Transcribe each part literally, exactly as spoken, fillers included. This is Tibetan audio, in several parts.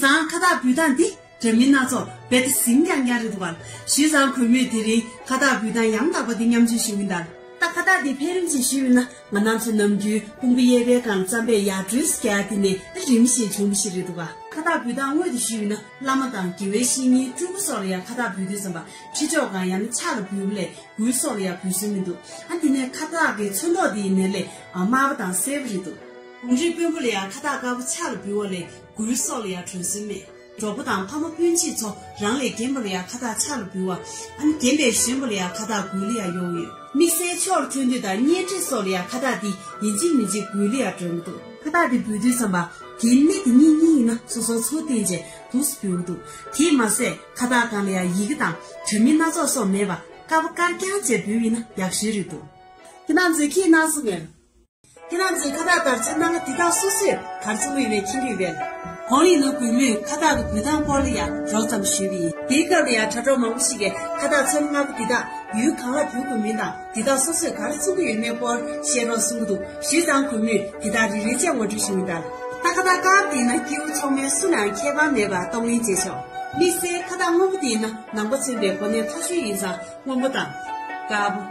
ཙང་ཁ་བཏགས་འབུལ་སྟངས་འདི་འདྲ་མིན་སྣ་ཚོགས་རྦད་དེ་ཟིང་རྐྱང་རྐྱང་རེད་འདུག་ག། ཞུས་ཙང་གུས་མོས་དེ་རིང་ཁ་བཏགས་འབུལ་སྟངས་ཡང་དག་པ་འདི་མཉམ་སྤྱོད་ཞུ་གི་ཡིན་ད། ད་ཁ་བཏགས་འདི་འཕེན་རིམ་ཅིག་ཞུས་ཡོད་ན་ང་རང་ཚོ་ནམ་རྒྱུན་དཔུང་པ་གཡས་པའི་སྒང་ལ་རྩམ་པས་ཡར་འགྲོས་རྒྱག་དེ་ནས་རིམ་བཞིན་བྱུང་བ་ཞིག་རེད་འདུག་ག། ཁ་བཏགས་འབུལ་སྟངས་དངོས་དེ་ཞུས་ཡོད་ན་བླ་མ་དང་དགེ་བའི་བཤེས་གཉེན་སྤྲུལ་སྐུ་སོགས་ལ་ཡང་ཁ་བཏགས་འབུལ་དུས་ཙམ་པ་ཁྲི་མཆོག་གམ་ཡང་ན་ཕྱག་ལ་འབུལ་བ་ལས་མགུལ་སོགས་ལ་ཡང་འབུལ་སྲོལ་མི་འདུག། ཨ་དེ་ནས་ཁ་བཏགས་ཀྱི་ཚོན་མདོག་དེ་ཡིན་ནའི་ལས་དམར་པོ་དང་སེར་པོ་རེད་འདུག། གོང་རིམ་དཔོན་པོ་ལ་ཡང་ཁ་བཏགས་དཀར་པོ་ཕྱག་ལ་འབུལ་བ་ལས་མགུལ་སོགས་ལ་ཡང་འབུལ་སྲོལ་མེད། གྲོགས་པོ་དང་ཕ་མ་སྤུན་མཆེད་ཚོ་རང་ལས་རྒན་པ་ལ་ཡང་ཁ་བཏགས་ཕྱག་ལ་འབུལ་བ། ཨ་ནི་རྒན་པས་གཞོན་པ་ལ་ཡང་ཁ་བཏགས་མགུལ་ལ་ཡང་གཡོག་ཡོད། དམིགས་བསལ་ཕྱོགས་ལ་ཐོན་དུས་དང་གཉེན་འཕྲད་སོགས་ལ་ཡང་ཁ་བཏགས་འདི་ཡིན་གཅིག་མིན་གཅིག་མགུལ་ལ་ཡང་སྒྲོན་གྱི་འདུག། ཁ་བཏགས་འདི་འབུལ་དུས་ཙམ་པ་རྒན་གནས་དེ་གཉིས་གཉིས་ཡིན་ན་སོ་སོའི་ཚུར་བསྟན་བྱས་འདུག་སེ་འབུལ་གྱི་འདུག། དེས་མ་ཟད་ཁ་བཏགས་སྒང་ལ་ཡང་ཡི་གེ་དང་འདྲ་མིན་སྣ་ཚོགས་སོགས་མེད་པ་དཀར་པོ་དཀར་རྐྱང་བྱས་འབུལ་བ་ཡིན་ན་ཡག་ཤོས་རེད་འདུག། ཁྱེད་རང་ཚོས་ཁྱེད་སྣང་སོང་ངས། ཁྱེད་རང་ཚོས་ཁ་བཏགས་དར་ཆ་སྣ་ལྔ་འདི་དག་སོ་སོས་ག་རེ་བྱུང་གི་ཡོད་མེད་མཁྱེན་གྱི་ཡོད་པས། གོང་ཡིན་ན་གུས་མོས་ཁ་བཏགས་ཀྱི་འབུལ་སྟངས་སྐོར་ལ་ཡང་རོབ་ཙམ་ཞུས་པ་ཡིན། དེའི་སྐབས་ལ་ཡང་དྲ་གྲོགས་མང་པོ་ཞིག་གིས་ཁ་བཏགས་ཚོན་ལྔ་པོ་འདི་དག་ཡུལ་གང་ལ་འབུལ་དགོས་མིན་དང་འདི་དག་སོ་སོས་ག་རེ་མཚོན་གྱི་ཡོད་མེད་སྐོར་བཤད་རོགས་གསུང་གི་འདུག། ཞུས་ཙང་གུས་མོས་དེ་དག་རེ་རེ་བྱས་ངོ་སྤྲོད་ཞུ་གི་ཡིན་ད། ད་ཁ་བཏགས་དཀར་པོ་དེ་ཡིན་ན་སྐྱེ་བོ་ཚང་མས་སུ་ལའང་ཁྱད་པར་མེད་པར་གཏོང་ལེན་བྱེད་ཆོག། དམིགས་བསལ་ཁ་བཏགས་སྔོན་པོ་དེ་ཡིན་ན་ནང་པ་མཚོན་པའི་གོ་གནས་མཐོ་ཤོས་ཡིན་ཙང་། སྔོན་པོ་དང་། དཀར་པོ།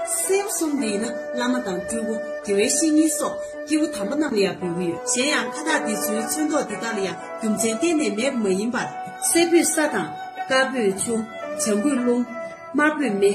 སེར་པོ་གསུམ་འདི་ཡིན་ན་བླ་མ་དང་སྤྲུལ་སྐུ་དགེ་བའི་བཤེས་གཉེན་སོགས་སྐྱེས་བུ་དམ་པ་རྣམས་ལ་ཡང་འབུལ་གྱི་ཡོད། གཞན་ཡང་ཁ་བཏགས་འདི་ཚོའི་ཚོན་མདོག་འདི་དག་ལ་ཡང་རྒྱུ་མཚན་གཏན་ནས་མེད་པ་མ་ཡིན་པར། སེར་པོས་ས་དང་། དཀར་པོས་ཆུ། ལྗང་གུས་རླུང་། དམར་པོས་མེ།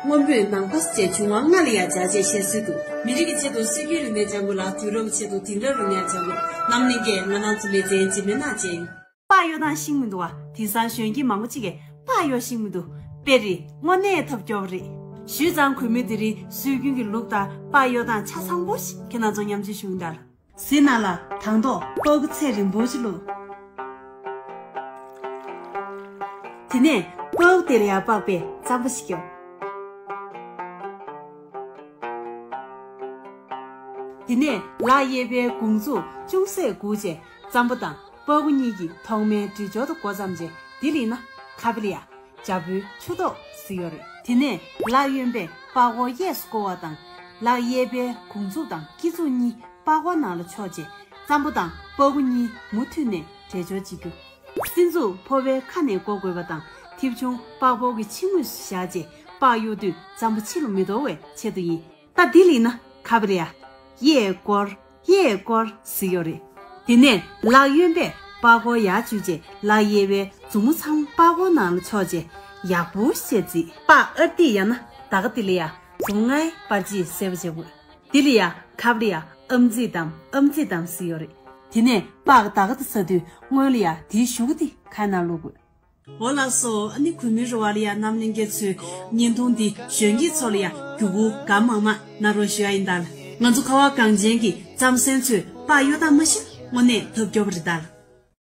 སྔོན་པོས་ནམ་མཁའ་བཅས་འབྱུང་བ་ལྔ་ལ་ཡང་སྦྱར་བྱས་བཤད་སྲོལ་འདུག། མི་རིགས་ཀྱི་ཆེད་དུ་སྲོལ་རྒྱུན་རིག་གནས་སྦྱང་དགོས་ལ། དུས་རབས་ཀྱི་ཆེད་དུ་དེང་རབས་རིག་གནས་སྦྱང་དགོས། རྣམ་གླིང་གིས་ང་རང་ཚོ་ལ་མཛད་འཇིགས་མེད་གནང་བྱས་ཡིན། པགས་གཡོ་སྟངས་ཤེས་མི་འདུག་བ། དེང་སང་གཞོན་སྐྱེས་མང་པོ་ཅིག་གིས་པགས་གཡོ་ཤེས་མི་འདུག། དཔེར་རེད། དངོས་གནས་ཐབས་སྐྱོ་བ་རེད། ཞུས་ཙང་གུས་མོས་དེ་རིང་སྲོལ་རྒྱུན་གྱི་ལུགས་ལྟར་པགས་གཡོ་སྟངས་ཆ་ཚང་པོ་ཞིག་ཁྱེད་རྣམ་ཚོར་མཉམ་སྤྱོད་ཞུ་གི་ཡིན་ད། གཟི་ནང་ལ་དང་ཐོག་པགས་ཀྱི་ཚད་རིང་པོ་ཞིག་བླུགས། དེ་ནས་པགས་དེ་ལ་ཡང་པགས་པའི་རྩམ་པ་ཞིག་བརྒྱབ། དེ་ནས་ལག་གཡས་པའི་དགུང་ཚུགས་ཅུང་ཟད་སྒུར་བྱས་རྩམ་པ་དང་པགས་ཀོ་གཉིས་ཀྱི་ཐོག་མའི་འདྲིས་སྦྱོར་དུ་འགོ་བརྩམས་རྗེས། འདི་ལ་ཡིན་ན་ཁ་བི་ལ་ཡ། ཇ་བུའི་ཆུ་ཐོག་ཟེར་ཡོད་རེད། དེ་ནས་ལག་གཡོན་པས་པགས་ཀོ་གཡས་སུ་བསྐོར་བ་དང་། ལག་གཡས་པའི་དགུང་ཚུགས་དང་སྐེ་ཚུགས་གཉིས་པགས་ཀོ་ནང་ལ་ཕྱོགས་རྗེས། རྩམ་པ་དང་པགས་ཀོ་གཉིས་མུ་མཐུད་ནས་འདྲེས་སྦྱོར་བྱེད་རྒྱུ། སྲིན་ཚུགས་ཕོ་བའི་ཁ་ནས་བསྐོར་དགོས་པ་དང་། མཐེབ་ཆུང་པགས་པོ་གི་ཕྱི་ངོས་སུ་བཞག་རྗེས་པགས་གཡོ་དུས་རྩམ་པ་ཕྱི་ལ་མི་འདོར་བའི་ཆེད་དུ་ཡིན། ད་འདི་ལ་ཡིན་ན་ཁ་བི་ལ་ཡ། གཡས་སྐོར། གཡས་སྐོར་ཟེར་ཡོད་རེད། དེ་ནས་ལག་གཡོན་པས་པགས་ཀོ་ཡར་འཇུས་རྗེས་ལག་གཡས་པའི་མཛུབ་མོ་ཚང་པགས་ཀོ་ནང་ལ་ཕྱོགས་རྗེས་ཡག་པོ་ཞེ་བརྫིས། པགས་ཨར་ཏི་ཡང་ན་ད་ག་དེ་ལ་ཡ་མཛུབ་མོ་ལྔའི་པར་གྱིས་གསལ་པོ་བྱེད་དགོས། འདི་ལ་ཡ་ཁ་བི་ལ་ཡ་ཨམ་ཙི་དམ་ཨམ་ཙི་དམ་ཟེར་ཡོད་རེད། དེ་ནས་པགས་ད་ག་དེ་ཟ་དུས་སྔོན་ལ་ཡ་དེའི་གཞུག་གུ་དེ་ཁ་ནང་བླུག་དགོས། འོ་ལགས་སོ། ཨ་ནི་གུས་མོའི་རེ་བ་ལ་ཡ་རྣམ་གླིང་རྒྱ་མཚོའི་བརྙན་ཐུང་འདི་གཞོན་སྐྱེས་ཚོ་ལ་ཡ་མགྱོགས་པོ་དགའ་མང་མང་གནང་རོགས་ཞུ་ཡ་ཡིན་ད། ང་ཚོ་ཁ་བ་གངས་ཅན་གྱི་རྩམ་ཟན་ཚོས་པགས་གཡོ་སྟངས་མ་ཤེས་དངོས་གནས་ཐབས་སྐྱོ་པོ་རེད་ད།